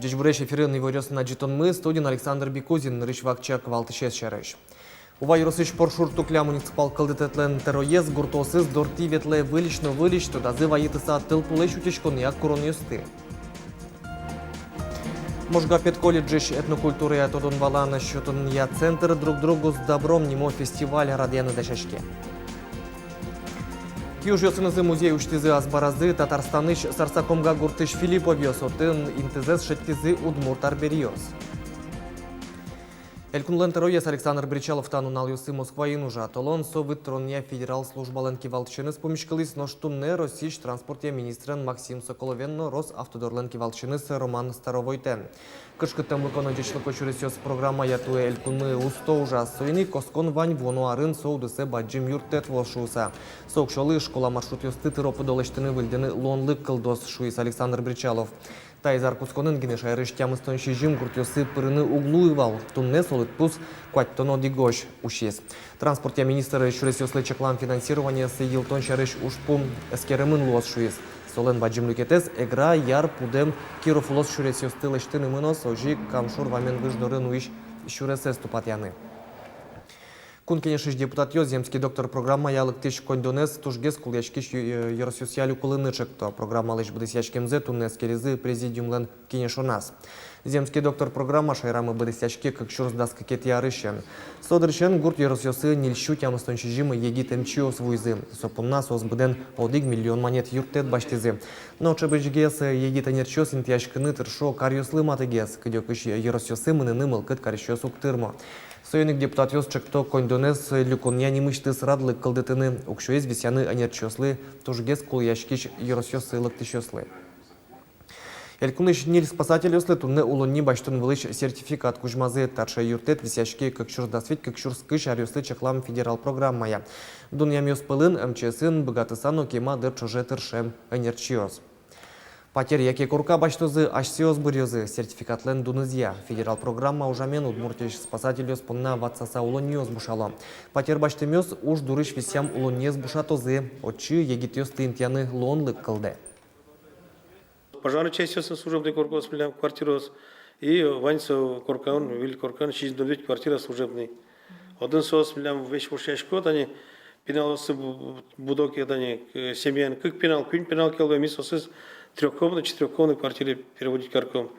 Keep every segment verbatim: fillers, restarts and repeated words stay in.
Ӟечбуресь! Эфирын иворъёсын адӟытонмы, студиын Александр Бикузин. Нырысь вакчияк валтӥсез сярысь. Ува ёросысь Поршур-Тукля муниципал кылдытэтлэн тӧроез гуртоосыз дортӥ ветлэ выльысь но выльысь, тодазы вайытыса тылпулэсь утиськонъя куронъёсты. Можга педколледжысь этнокультурая тодон-валан сётонъя центр «Друг другу с добром» нимо фестиваль радъяны дасяське. Киужъёсынызы музей усьтӥзы азбаразы Татарстанысь Сарсакомга гуртысь филипповъёс. Отын интызэс шедьтӥзы удмурт арбериос. Элькунлэн тӧроез Александр Бречалов та нуналъёсы Москваын ужа. Толон со выт тыронъя федерал службалэн кивалтӥсеныз пумиськылӥз, нош туннэ Россиысь транспортъя министрен Максим Соколовен но Росавтодорлэн кивалтӥсеныз Роман Старовойтэн. «Кышкыттэмлыко но ӟечлыко сюресъёс» программая туэ элькунмы усто ужаз. Соин ик оскон вань, вуоно арын со удысэ бадӟым юрттэт луоз шуыса. Со уксёлы школа маршрутъёсты тыро-пыдо лэсьтыны-выльдыны луонлык кылдоз, шуиз Александр Бречалов. Таиз ар кутсконын гинэ шаерысь тямыстон сизьым гуртъёсы пырыны уг луы вал. Туннэ со лыдпус куатьтон одӥгозь усиз. Транспортъя министр сюресъёслы чаклам финансированиез йылтон сярысь ужпум эскеремын луоз, шуиз. Солэн бадӟым люкетэз Эгра, Яр, Пудэм, Киров улос сюресъёсты лэсьтыны мыноз, озьы ик Кам шур вамен выж доры нуись сюресэз тупатъяны. Кун Кенешысь депутатъёс «Земский доктор» программая лыктӥсь коньдонэз тужгес кулэяськись ё-, ёросъёсъя люкылыны чакто. Программалэсь быдэсъяськемзэ туннэ эскеризы президиумлэн кенешоназ. «Земский доктор» программа шаерамы быдэсъяське кык сюрс дас кыкетӥ арысен. Со дырысен гурт ёросъёсы ньыль сю тямыстон сизьым егит эмчиос вуизы. Со понна соос быдэн одӥг миллион манет юрттэт басьтӥзы. Но чебересь егит эмчиос интыяськыны тыршо каръёслы матыгес. Кыдёкысь ёросъёсы мыныны мылкыд карисьёс уг тырмо. Соин ик депутатъёс чакто коньдонэз люконъя нимысьтыз радлык кылдытыны, уксёез висъяны эмчиослы тужгес кулэяськись ёросъёсы лыктӥсьёслы. Элькунысь ньыль спасательёслы туннэ улонни басьтон вылысь сертификат кузьмазы. Таӵе юрттэт висъяське кык сюрс дас вить — кык сюрс кызь аръёслы чаклам федерал программая. Дунъямъёс пӧлын эмчиосын быгатыса но кема дыр ӵоже тыршем эмчиос. Патер яке корка басьтозы, асьсэос быръёзы сертификатлэн дунызъя. Федерал программа ужамен Удмуртиысь спасательёс понна ватсаса улонниос бушало. Патер басьтэмъёс уж дурысь висъям улонниез бушатозы, отчы егитъёсты интыяны луонлык кылдэ. Пожарной частьёсын служебный коркаос милям, квартираос, и вань со коркаын, выль коркаын сизьымдон вить квартира служебный. Отын соос милям весь вошъясько, тани пиналъёссы бу-, бу-, будо ке, тани, э, семьяын кык пинал, куинь пинал ке луэ, ми соосыз трёхкомнатной, четырёхкомнатной квартире переводить карком.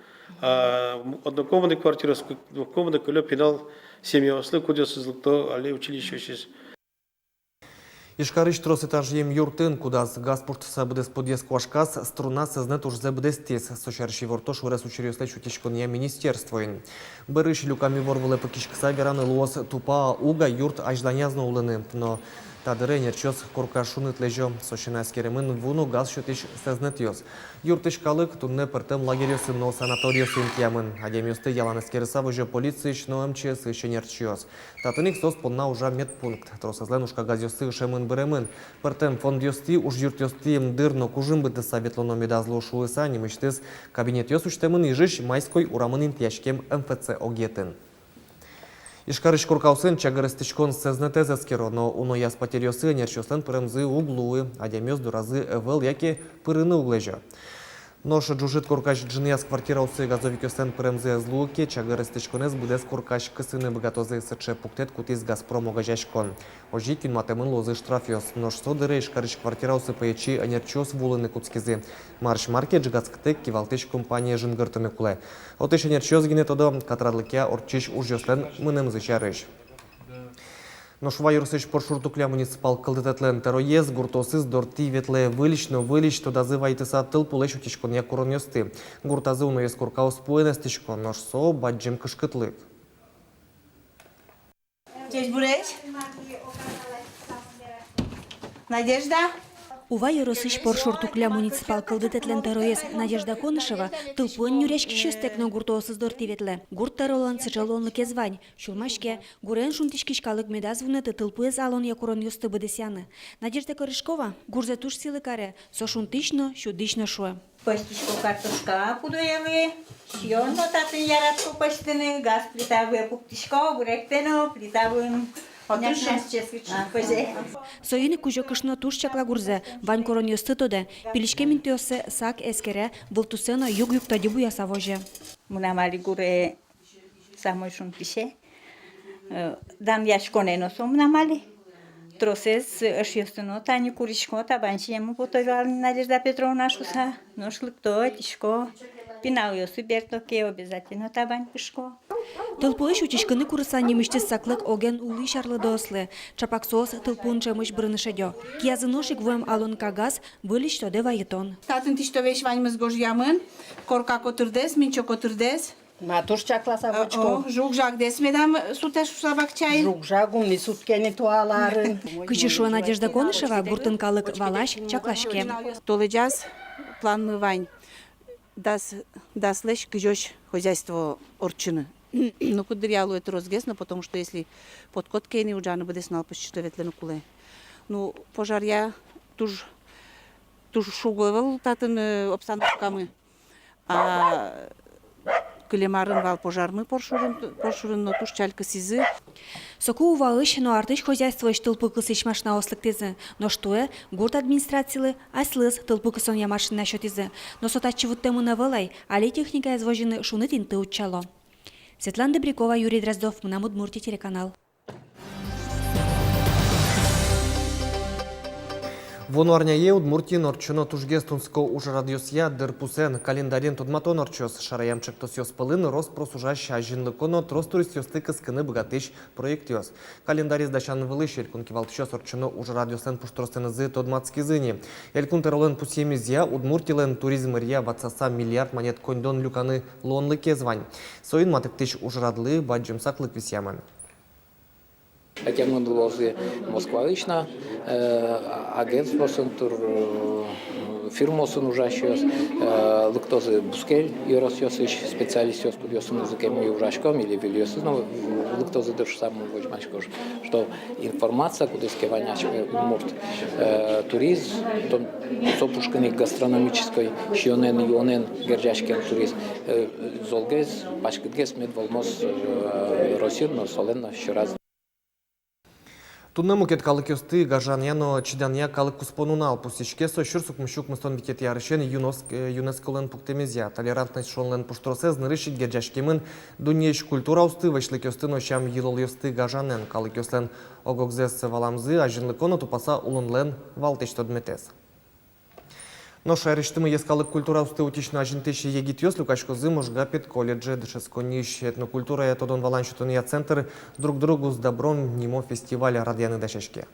А м-, однокомнатной квартираос, кык-, двухкомнатной кылё пинал семьяослы, кудъёсыз лыкто али училищеысьтыз. Ижкарысь трос этажъем юртын, кудаз газ пуштыса быдэс подъезд куашказ, «Струна» сэзнэт ужзэ быдэстӥз. Со сярысь иворто шуг-секыт учыръёслэсь утиськонъя министерствоын. Бӧрысь люкам ивор вылэ пыкиськыса вераны луоз, тупа-а, уг-а юрт азьланяз но улыны. Но та дыре эмчиос корка шуныт лэзё. Со сяна эскеремын ву но газ сётӥсь сэзнэтъёс. Юртысь калык туннэ пӧртэм лагерьёсы но санаториосы интыямын. Адямиосты ялан эскерыса возё полициысь но МЧС-ысь эмчиос. Татын ик соос понна ужа медпункт. Тросэзлэн ужкагазъёссы ышемын-быремын. Пӧртэм фондъёстӥ, ужъюртъёстӥ дыр но кужым быдтыса ветлоно медаз луы шуыса, нимысьтыз кабинетъёс усьтэмын Ижысь Майской урамын интыяськем МФЦ огъетын. Ижкарысь коркаосын чагыр эстӥськон сэзнэтэз эскеро, но унояз патеръёсы эмчиослэн пыремзы уг луы, адямиос доразы ӧвӧл яке пырыны уг лэзё. Нош ӝужыт коркась ӝыныяз квартираосы газовикъёслэн пыремзы ӧз луы ке, чагыр эстӥськонэз быдэс коркась кысыны быгатозы. Сыӵе пуктэт кутӥз «Газпром» огазеяськон. Озьы ик юнматэмын луозы штрафъёс. Нош со дыре Ижкарысь квартираосы пӧечи эмчиос вуылыны кутскизы. Марысь мар ке ӝегатскытэк кивалтӥсь компание жингыртыны кулэ. Отысь эмчиос гинэ тодо катрадлыкъя ортчись ужъёслэн мынэмзы сярысь. Нош Ува ёросысь Поршур-Тукля муниципал кылдытэтлэн тӧроез гуртоосыз дортӥ ветлэ выльысь но выльысь, тодазы вайытыса тылпулэсь утиськонъя куронъёсты. Гуртазы уноез коркаос пуэн эстӥсько, нош со бадӟым кышкытлык. Ӟечбуресь! Надежда. Ува ёросысь Поршур-Тукля муниципал кылдытэтлэн тӧроез Надежда Конышева тылпуэн нюръяськисьёстэк но гуртоосыз дортӥ ветлэ. Гурт тӧролэн сыӵе луонлыкез вань. Сюлмаське, гурен шунтӥськись калык медаз вунэты тылпуэз алонъя куронъёсты быдэсъяны. Надежда Корешкова гурзэ туж сӥлы каре, со шунтӥсь но, сюдӥсь но, шуэ. Пӧзьтӥсько картошка пудоелы, сиён но татын яратӥсько пӧзьтыны, газ плита вылэ пуктӥсько, выректэ но, плита вылын Соин ик Кузё кышно туж чакла гурзэ, вань куронъёсты тодэ, пилиськем интыоссэ сак эскере, вылтуссэ но юг-юг тӧдьы буяса возе. Мынам али гуре самой шунтӥсе. Э, данъяськонэ но со мынам али. Тросэз эшъёсы но тани курисько, табань сиеммы потэ вал ни, Надежда Петровна, шуса. Нош лыкто, ӧтисько. Пиналъёсы берто ке, обязательно табань пыжко. Тылпуысь утиськыны курыса нимысьтыз саклык оген улӥсь арлыдоослы. Чапак соос тылпуын ӵемысь бырыны шедё. Киязы нош ик вуэм алон кагаз, выльысь тодэ вайытон. Татын тӥсьтовесь ваньмыз гожъямын, корка котырдэс, минчо котырдэс. Ма туж чакласа, о, вочко. О, жуг-жагдэс медам сутэ шуса бакчаын. Жуг-жаг ум ни сутке ни туала арын. Кызьы шуэ Надежда Конышева, гуртын калык валась, чаклаське. Толэзяз планмы вань дас, даслэсь кызёзь хозяйство ортчыны. Ну, куддыръя луэ тросгес но, потому что если подкот ке ини уджаны, быдэс нал почти что ветлыны кулэ. Ну, пожаръя туж, туж шуг ӧвӧл татын, э, обстановкамы. А кылем арын вал пожармы Поршурын, Поршурын но туж чаль кысӥзы. Соку Уваысь но артысь хозяйствоысь тылпу кысӥсь машинаос лыктӥзы. Нош туэ гурт администрацилы аслыз тылпу кысонъя машина сётӥзы. Но со татчы вуттэмын ӧвӧл ай, али техникаез возьыны шуныт инты утчало. Светлана Добрякова, Юрий Дроздов, «Мынам Удмуртие» телеканал. Вуоно арняе Удмуртиын ортчоно тужгес тунсыко ужрадъёсъя дырпусэн календарен тодматон ортчоз. Шараям ӵектосъёс пӧлын рос-прос ужась азинлыко но трос туристъёсты кыскыны быгатӥсь проектъёс. Календарез дасян вылысь элькун кивалтӥсьёс ортчоно ужрадъёслэн пуштросэнызы тодматскизы ини. Элькун тӧролэн пусъемезъя, Удмуртилэн туризм ӧръя ватсаса миллиард манет коньдон люканы луонлыкез вань. Соин матыктӥсь ужрадлы бадӟым саклык висъямын. Хотя мон луозы Москваысь но, э, агентствоосын тур, э, фирмоосын ужасьёс, э, лыктозы бускель ёросъёсысь специалистъёс, кудъёсын узы ке ми ужаськом, или выльёсыз но лыктозы, дыр, шуса мон возьмасько, что информация, кудӥз ке вань асьме удмурт, э, туризм, тон, со пушкын ик гастрономической сиёнэн-юонэн герӟаськем туризм, э, золгес, паськытгес мед вӧлмоз, э, Россиын но, солэн но сьӧраз. Туннэ мукет калыкъёсты гажанъя но чиданъя калык куспо нунал. Пусйиське со сюрс укмыссю укмыстон витетӥ арысен ЮНОС-, э, ЮНЕСКОлэн пуктэмезъя. Толерантность шуонлэн пуштросэз нырысь ик герӟаськемын дуннеысь культураосты, вӧсьлыкъёсты но сям-йылолъёсты гажанэн. Калыкъёслэн ог-огзэс валамзы — азинлыко но тупаса улонлэн валтӥсь тодметэз. Нош шаерысьтымы йӧскалык культураосты утись но азинтӥсь егитъёс люкаськозы Можга педколледжэ. Дышетсконниысь этнокультурая тодон-валан сётонъя центр «Друг другу с добром» нимо фестиваль радъяны дасяське.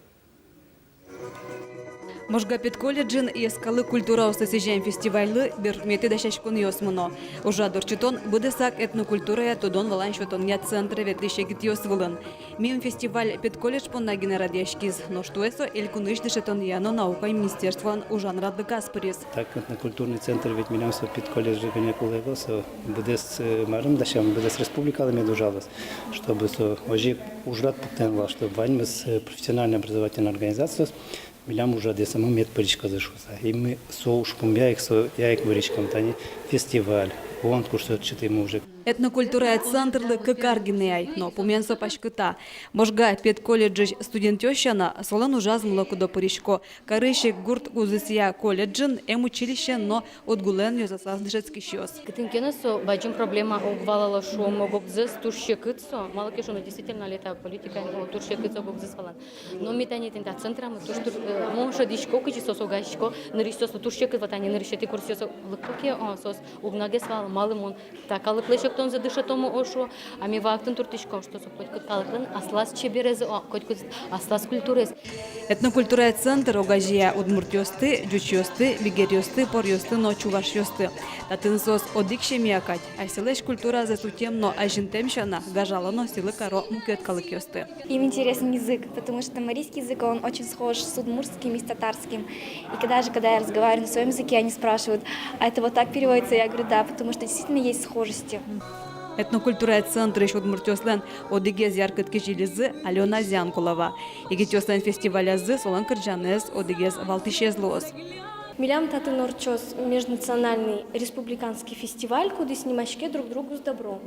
Можга педколледжын йӧскалык культураосты сӥзем фестивальлы берпуметӥ дасяськонъёс мыно. Ужрад ортчытон быдэсак этнокультурая тодон-валан сётонъя центре ветлӥсь егитъёс вылын. Мим фестиваль педколледж понна гинэ радъяськиз, нош туэ со элькунысь дышетонъя но наукая министерстволэн ужан радлыказ пыриз. Так, этнокультурный центр ведь милям со педколледжлы гинэ кулэ ӧвӧл, со быдэс, э, марым дасям, быдэс республикалы мед ужалоз, чтобы со озьы ик ужрад пуктэмын вал, чтобы ваньмыз, э, профессиональной образовательной организациос милям ужрадэсамы мед пыриськозы шуса. И ми со ужпумъя ик, соя ик выриськом тани фестиваль, конкурс ортчытӥмы уже. Этнокультурая центрлы кык ар гинэ ай, но пумен со паськыта. Можга педколледжысь студентъёс сяна, солэн ужаз мыло-кыдо пырисько. Карысь ик гурт гузысъя колледжын, эм училищеын но УдГУлэн ёзасаз дышетскисьёс. Кытын ке но со бадӟым проблема, ог валало, шуом, ог-огзэс туж секыт со. Малы ке шуоно, действительно, лета политикаын, о, туж секыт со ог-огзэс валан. Но ми тани тӥни та центрамы туж, туж, э, мон шӧдӥсько, кызьы соос огазеясько, нырысь соослы туж секыт, вот ани нырысетӥ курсъёс лыкто ке, о, соос уг нагес вал, малы мон та калыклэсь эктонзэ дышетом, о, шуо, а ми вакытын туртӥськом, что со котькуд калыклэн аслаз чеберез, о, котькуд аслаз культураез. Этнокультурая центр огазея удмуртъёсты, ӟучъёсты, бигеръёсты, поръёсты но чувашъёсты. Татын соос одӥг семья кадь. Асьсэлэсь культуразэс утем но азинтэм сяна, гажало но сӥлы каро мукет калыкъёсты. Им интересен язык, потому что марийский язык, он очень схож с удмуртским и с татарским. И когда же, когда я разговариваю на своём языке, они спрашивают: «А это вот так переводится?» Я говорю: «Да, потому что действительно есть схожести». Этнокультурая центрысь удмуртъёслэн одӥгез яркыт кизилизы Алёна Зянкулова. Егитъёслэн фестивалязы солэн кырӟанэз одӥгез валтӥсез луоз. Милям татын ортчоз межнациональный республиканский фестиваль, кудӥз нимаське «Друг другу с добром».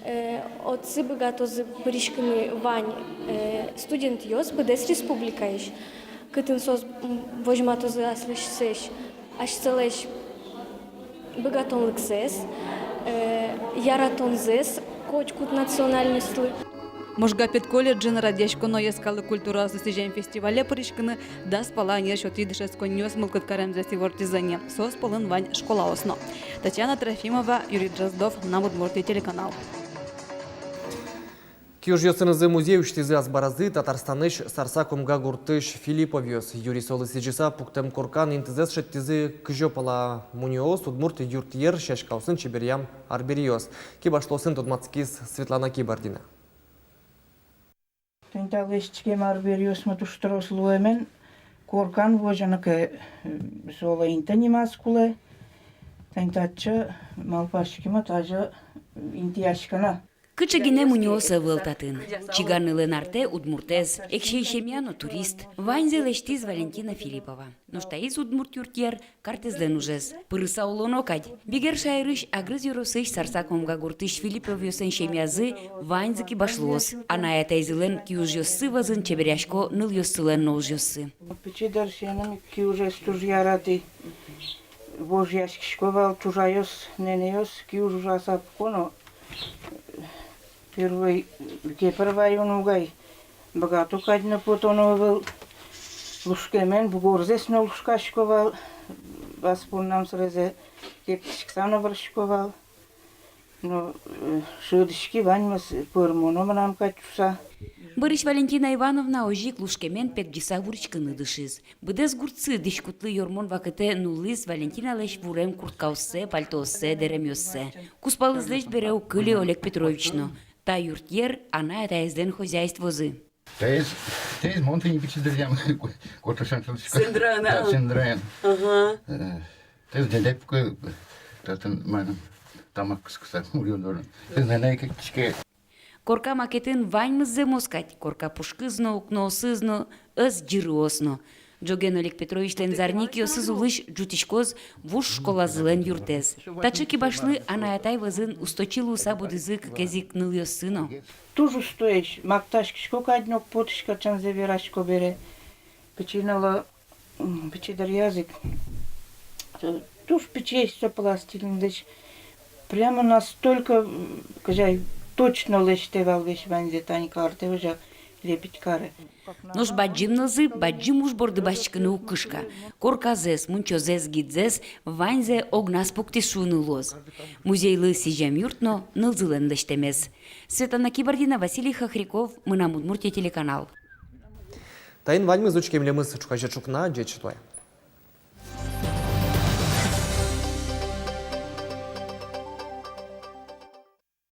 Э, отчы быгатозы пыриськыны вань, э, студентъёс быдэс республикаысь, кытын соос, м, возьматозы аслэсьсэс, асьсэлэсь быгатонлыксэс, э, яратонзэс котькуд национальностьлы. Можга педколледжын радъяськоно йӧскалык культураослы сӥзем фестивале пыриськыны дас пала ӧнер сётӥсь дышетсконниос мылкыд каремзэс ивортӥзы ни. Соос пӧлын вань школаос но. Татьяна Трофимова, Юрий Дроздов, «Мынам Удмуртие» телеканал. Киужъёсынызы музей усьтӥзы Азбаразы Татарстанысь Сарсак-Омга гуртысь Филипповъёс. Юри солы сӥзьыса пуктэм коркан интызэс шедьтӥзы кызё пала мунёос, удмурт юртъер, сяськаосын чеберъям арбериос. Кибашлыосын тодматскиз Светлана Кибардина. Тӥни та лэсьтӥськем арбериосмы туж трос луэмен, коркан возьыны ке, солы инты нимаз кулэ. Тӥни татчы, малпаськимы, тазьы интыяськыны. Кыӵе гинэ мунёос ӧвӧл татын. Чиганылэн артэ удмуртэз, эксэй семья но турист. Ваньзэ лэсьтӥз Валентина Филиппова. Нош таиз удмурт юртъер картэзлэн ужез. Пырыса улоно кадь. Бигер шаерысь Агрыз ёросысь Сарсак-Омга гуртысь Филипповъёслэн семьязы ваньзы кибашлыос. Анай-атайзылэн киужъёссы вӧзын чеберъясько нылъёссылэн но ужъёссы. Пичи дырысеным ик киужез туж яратӥ. Вожъяськисько вал, чужайёс, нэнэйёс киуж ужаса пуко но, первой кепыр ваёно уг ай, быгато кадь но потоно ӧвӧл. Лушкемен бугорзэс но лушкасько вал, ас поннам сэрезэ кептӥськыса но вырӥсько вал. Но, э, шӧдӥськи, ваньмыз пӧрмоно мынам кадь шуса. Бӧрысь Валентина Ивановна озьы ик лушкемен пегӟыса вырӥськыны дышиз. Быдэс гуртсы дӥськутлы ёрмон вакытэ нуллӥз Валентиналэсь вурем курткаоссэ, пальтооссэ, дэремъёссэ. Кузпалызлэсь бере уг кыльы Олег Петрович но. Та юртъер анай-атаезлэн хозяйствозы. Таиз, таиз мон тӥни пичи дыръям ко-, котырысан шӧдӥсько. Сендраен, да, а? Сендраен. Ага. Э, таиз дядя пуке, татын мынам тамак кыскыса, муръён дорын. Таиз нэнэй кыктӥське. Корка макетын ваньмыз зэмос кадь: корка пушкыз но, укноосыз но, ӧс ӟырыос но. Ӝоген Олег Петровичлэн зарникъёсыз улысь ӝутӥськоз вуж школазылэн юртэз. Таӵе кибашлы анай-атай вӧзын усточи луыса будӥзы кыкез ик нылъёссы но. Туж устоесь, мактаськисько кадь но уг потӥськы, чынзэ верасько бере. Пичи нылы, м, пичи дыръяз ик, э, туж пичиесь со пластилинлэсь. Прямо настолько, м, кызьы ай, точно лэсьтэ вал весь ваньзэ, тани картэ озьы лепить каре. Нош бадӟым нылзы бадӟым уж борды басьтӥськыны уг кышка. Корказэс, мунчозэс, гидзэс, ваньзэ огназ пуктӥз шуыны луоз. Музейлы сӥзем юрт но нылзылэн лэсьтэмез. Светлана Кибардина, Василий Хохряков, «Мынам Удмуртие» телеканал. Таин ваньмыз. Учке милемыз ӵуказе ӵукна. Ӟеч луэ.